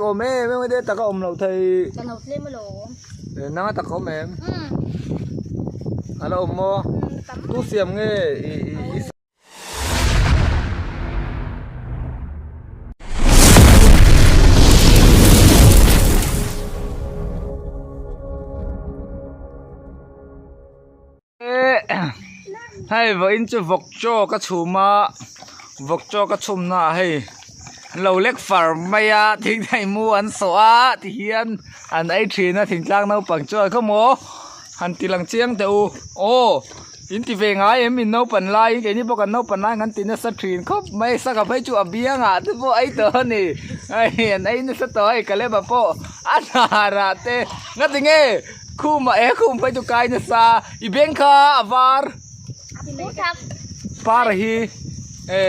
bik awm em em te taka awm loh thei. Kan lo tlem alawm. Nang a tak awm em? A la awm maw? Tu siam nge i i Hei vawiin chu vawk chaw ka chhum a vawk chaw ka chhum na ah hei an lo lek far mai a thingthei mu an sawh a tihian an ei thin a thingtlang naupang chuan khawmaw han ti lang chiang teh u aw in ti ve ngai em in naupan laiin keini pawh kan naupan laiin kan ti nasa thin khawp mai sangha phei chu a biangah te pawh a ei tawh a ni hei an ei nasa tawh a hei Kaleba pawh a hnarah te ngati nge. Khum ah e khum phei chu kai nasa i beng kha a var par hi e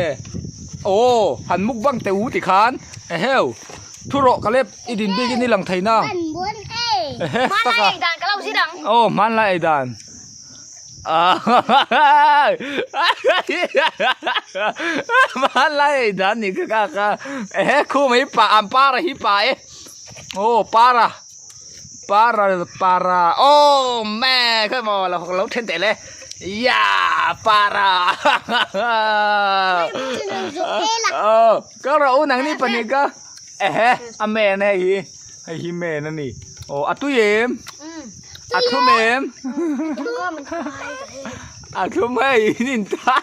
aw han mukbang teh u tikhan eheu thu rawh ka lep i din bik in i lang thei na ehe taka aw hmanlai ei dan hmanlai ei dan nih kha ka ka ehe khum hi pa an par hi pa e aw para. Para para oh mẹ cái mò là lâu trên tệ lệ ya para ờ có rượu nắng đi phần gì cơ ê a mẹ này hi hay hi mẹ nó nè ồ à tôi em à tôi em à tôi mày nhìn ta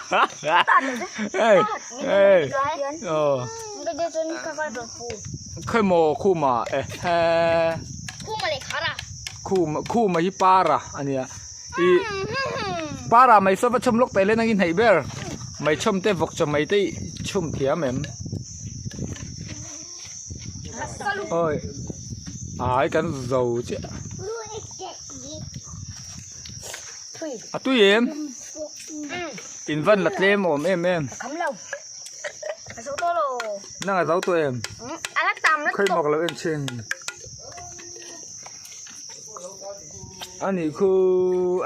ê ê ờ Khawi maw khuma e he khuma khuma hi para a nia ih para mai saw va chhawm lawk taih len angin hnaih ber mai chhawm te vawk chaw mai te ih chhum thiam em awi ai kan zo chiah a tui em in van la tlem awm em em. Nang a zo tawh em? Khawi mak lo en thin. Ani khu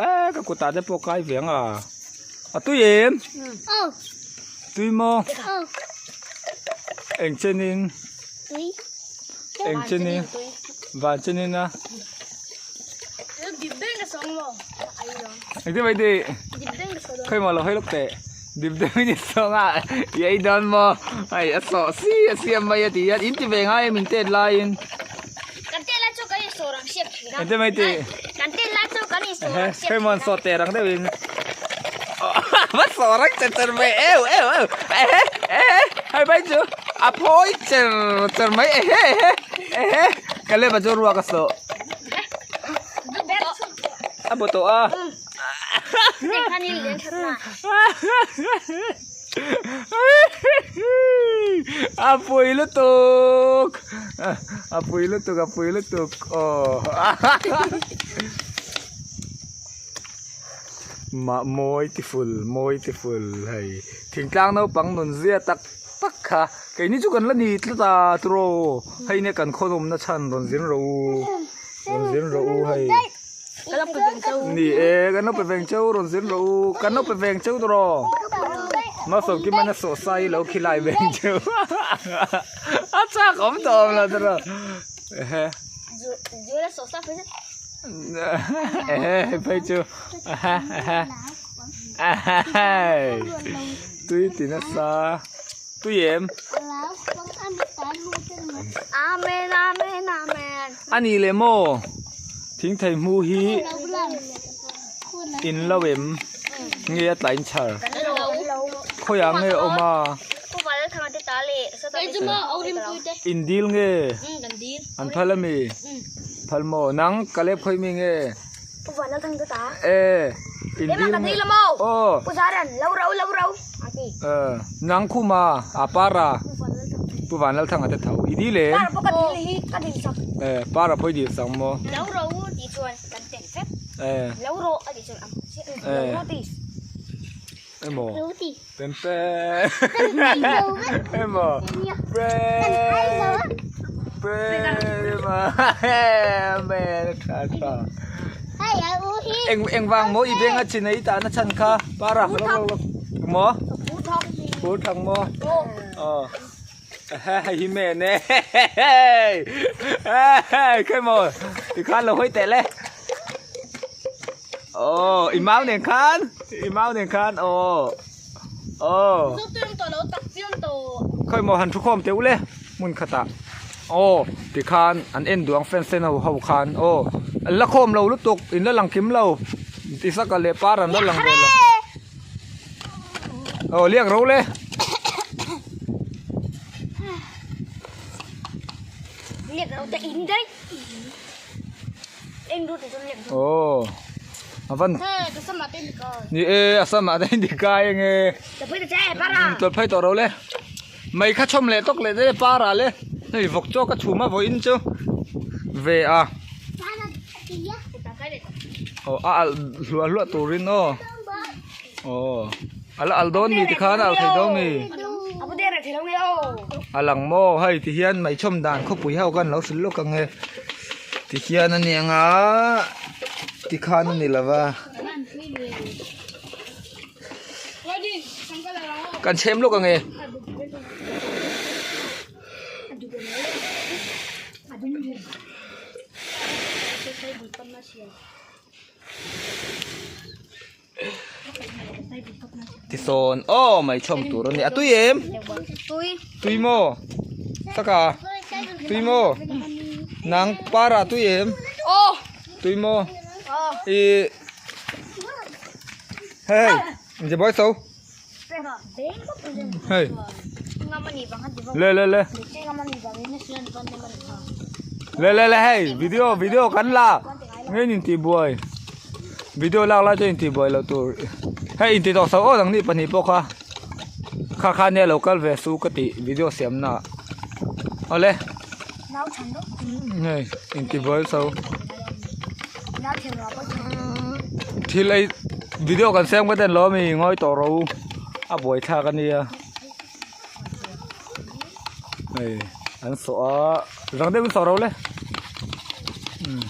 e ka kutah te pawh kai ve ang a. A tui em? Tui maw? Eng chenin? Eng chenin? Van chenin a? Engtin mai tih? Khawi maw lo hawi lawk teh. Dip deuh in i sawng a, i ei dawn maw? Hei a sawh si a siam mai a ti hian in ti ve ngai em in tet laiin. Kan tet lai chu kan in sawh rang siam thin a. Engtin mai tih? Kan tet lai chu kan in sawh rang siam thin a. Hei maw an sawh teh rang deuh in. Va sawh rang cher cher mai eu eu eu ehe ehe hei mai chu a phawi cher cher mai ehe ehe ehe ka lep a chu ruak a sawh. A bu tawh a. A pui lutuk a pui lutuk a pui lutuk aw mah mawi ti ful mawi ti ful hei thingtlang naupang nun zia tak tak kha keini chu kan la ni tlat a tiraw hei nia kan khawnawmna chhan rawn zin rawh u rawn zin rawh u hei. Ni e, kan lo pe veng cheu rawn zin rawh u, kan lo pe veng cheu tawh Malsawm kim a sawh sai lo khilai veng cheu a chak awm tawh awm lo tawh ehe ehe hei phei chu ehe ehe ehe tui ti nasa tui em Amen amen amen a ni leh maw. Thingthei hmu hi in lo em nge a tlain chhar khawiah nge a awm a in dil nge an phal ami phal maw nang ka lep khawi mi nge e in dil nge aw nang khuma a para Pu Vanlalthanga te tho i dil em? Eh, para pawh i dil sak maw? Eh. Eh. Emaw. Pempe. Emaw. Pre. Pre. Me tha tha. Eng eng vang maw i benga chin a i tahna chhan kha para lo lo lo. Maw? Pu thang maw? Ờ. Hei hi men e Khawi maw tikhan lo hawi teh le Aw i mau nen khan i mau nen khan aw aw Khawi maw han thu khawm teh u le hmun khatah aw tikhan an en duh ang fans te ho ho khan aw an la khawm lo lutuk in la lang kim lo Tisaka leh par an la lang ve lo. Aw liak ro le. Liak ro te in dai. Eng ru te chuan liak ro. Aw. Avan. He ka sama te ni kai. Ni e a sama te ni kai nge. Ta phei ta che para. Tawt phei tawh ro le. Mai kha chhawm leh tawk leh te para le. Hei vawk chaw ka chhum a vawiin chu ve a. Aw a alh hluah hluah turin aw. Aw a la alh dawn mi tikhan a alh thei dawn mi. A lang maw hei tihian mai chhawm dan khawpui ho khan lo hrilh lawk ang e. Tihian a ni ang a tikhan a ni lo va. Kan chhem lawk ang e. Tisawn aw mai chhawm tur a ni a tui em tui maw taka tui maw nang para tui em tui maw i hei inche buai so Hei. Le le le. Le le le hei video video kan la. Nge in ti buai. Video lak lai chu in ti buai lo tur. Hei in ti tawh so aw dang ni pahnih pawh kha. Kha kha nia lo kal ve su ka ti video siam na. Awle. Hei in ti buai so. Thil ei video kan siam ka ten lo ami ngawi tawh ro a buai thlak a nia hei an sawh a rang deuh in sawh ro le umm.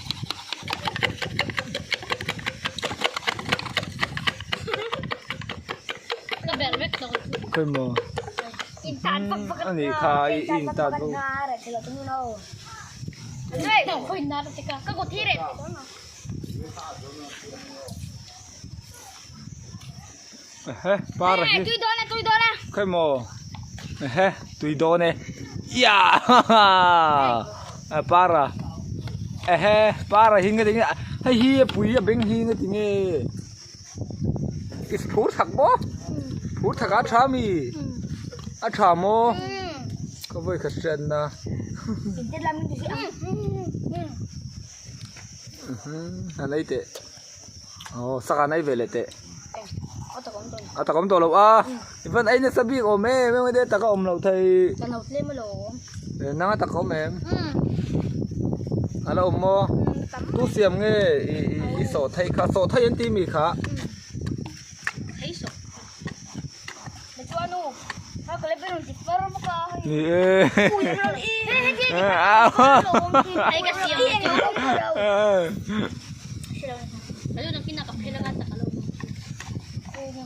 Khawimaw a nih kha i intan bawk. Ehe par hi tui dawn e tui dawn e khawi maw ehe tui dawn e ya para ehe para hi nge tinge hei hi a pui a beng hi nge tinge i phur thak maw phur thak a tha mi a tha maw ka vawi khat hriatna a nei teh aw saka nei ve leh teh a tak awm tawh lo a i van ei nasa bik awm em em a tak a awm loh thei nang a tak awm em a la awm maw tu siam nge i sawh thei kha sawh thei an ti mi kha. Ni e.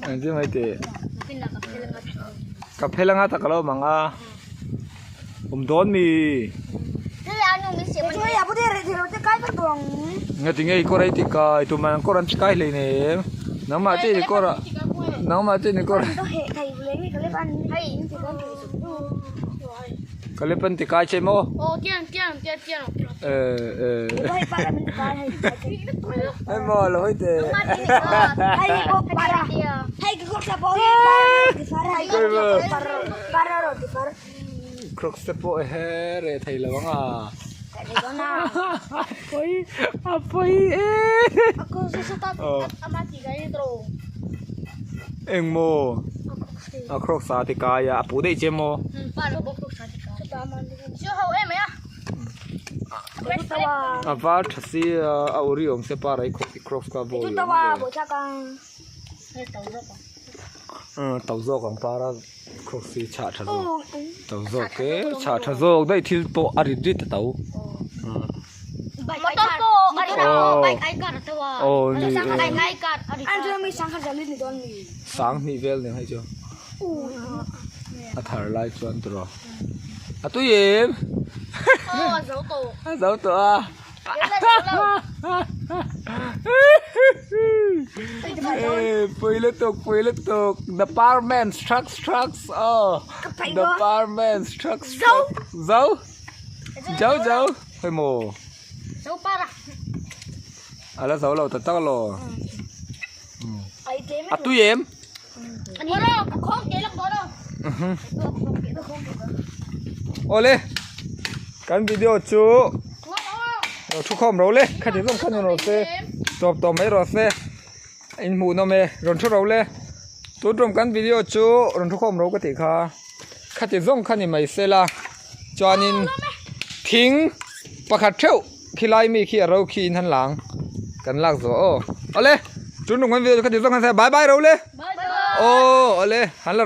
Engtin mai teh. Ka phel anga tak a lo awm ang a. Awm dawn mi. Nga ti ngei kawr ei ti kai tumah an kawr an ti kai hlei nem nangmah che ni kawr ah nangmah che ni kawr ka lep an ti kai che maw eh eh hei maw lo hawi teh Crocs te pawh he reh thei lo ang a. A pawi a pawi e. Eng maw a crocs a ti kai a a puh daih che maw. A var tha si a a uri awm se pa rai khawp i crocs kha vawi awm ve. To zawk ang para. Coffee chhah tha zawk to zawk e chhah tha zawk daih thil pawh a rit rit a to aw ni e sang hnih vel nen hei chu a thar lai chuan tiraw. A tui em? Aw a zo tawh. A zo tawh a. Pui lutuk pui lutuk department trucks trucks aw department trucks trucks zo zo zo khawi maw a la zo lo ta tak alaw a tui em. Awle kan video chu lo thu khawm ro le khati zawng khan rawn se tawp tawh mai rawh se a inhmuh nawm e rawn thu ro le tun tum kan video chu rawn thu khawm ro ka tih kha khati zawng kha ni mai se la chuanin thing pakhat theuh khilai mi khi a ro khi in han lang kan lak zawh aw awle tun tum kan video chu khati zawng khan bye bye ro le aw awle han la.